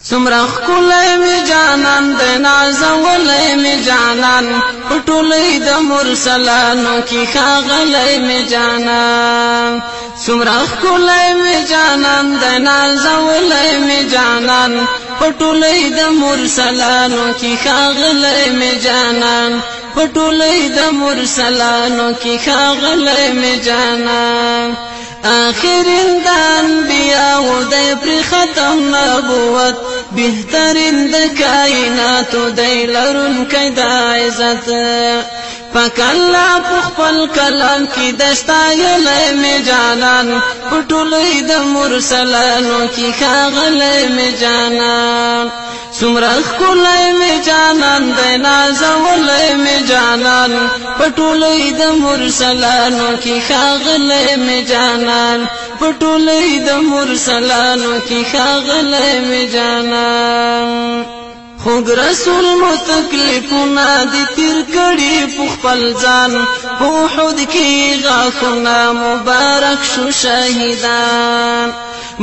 څومره ښکلی مې جانان دی نازولی مې جانان، په ټولۍ د مرسلانو کې ښاغلی مې جانان. څومره ښکلی مې جانان دی نازولی مې جانان، په ټولۍ د مرسلانو کې ښاغلی مې جانان، په ټولۍ د مرسلانو کې ښاغلی مې جانان. آخرین د انبیاو دی پر ختم نبوت، بهترین د کائناتو دی لرونکی د عزت. پاک الله په خپل کلام کې د ستایلی مې جانان، په ټولۍ د مرسلانو کې ښاغلی مې جانان. څومره ښکلی مې جانان دی نازولی مې جانان، په ټولۍ د مرسلانو کې ښاغلی مې جانان، په ټولۍ د مرسلانو کې ښاغلی مې جانان. خوږ رسول مو تکلیفونه دي تیر کړي په خپل ځان، په احد کې غاښونه مبارک شو شهیدان.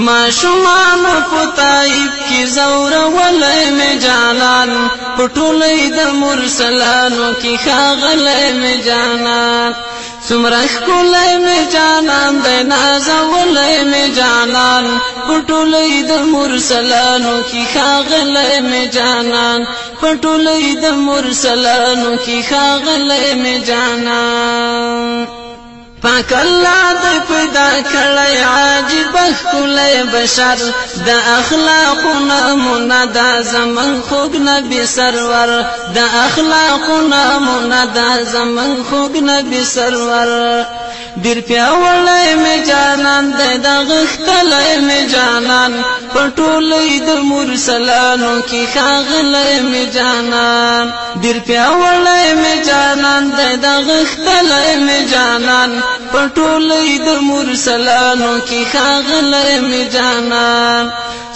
ماشومانو په طایف کې ځورولی مې جانان، په ټولۍ د مرسلانو کې ښاغلی مې جانان. څومره ښکلی مې جانان دی نازولی مې جانان، په ټولۍ د مرسلانو کې ښاغلی مې جانان، په ټولۍ د مرسلانو کې ښاغلی مې جانان. پاک الله دی پیدا کړی عجیب ښکلی بشر، د اخلاقو نمونه دا زمونږ خوږ نبي سرور، د اخلاقو نمونه دا زمونږ خوږ نبي سرور. ډېر پیاوړی مې جانان دی د غښتلی مې جانان، په ټولۍ د مرسلانو کې ښاغلی مې جانان. ډېر پیاوړی مې جانان دی د غښتلی مې جانان، په ټولۍ د مرسلانو کې ښاغلی مې جانان.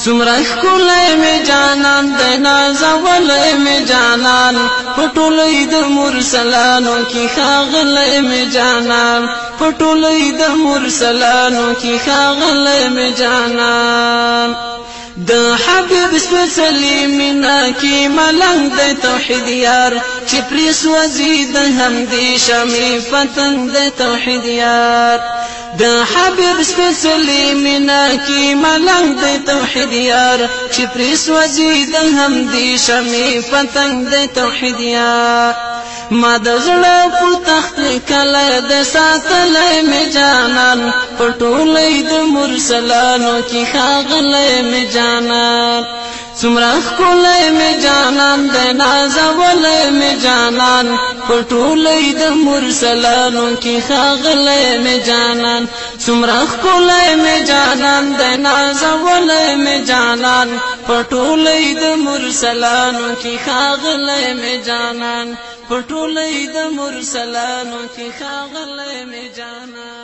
څومره ښکلی مې جانان دی نازولی مې جانان، په ټولۍ د مرسلانو کې ښاغلی مې جانان، په ټولۍ د مرسلانو کې ښاغلی مې جانان. د حبیب سپېڅلې مینه کې ملنګ د توحید یار، چې پرې سوځي د همدې شمعې پتنګ د توحید یار. د حبیب سپېڅلې مینه کې ملنګ د توحید یار، چې پرې سوځي د همدې شمعې پتنګ د توحید یار. ما د زړه په تخت کله د ساتلی مې جانان، په ټولۍ د مرسلانو کې ښاغلی مې جانان. څومره ښکلی مې جانان دی نازولی مې جانان، په ټولۍ د مرسلانو کې ښاغلی مې جانان. څومره ښکلی مې جانان دی نازولی مې جانان، په ټولۍ د مرسلانو کې ښاغلی مې جانان، په ټولۍ د مرسلانو کې ښاغلی مې جانان.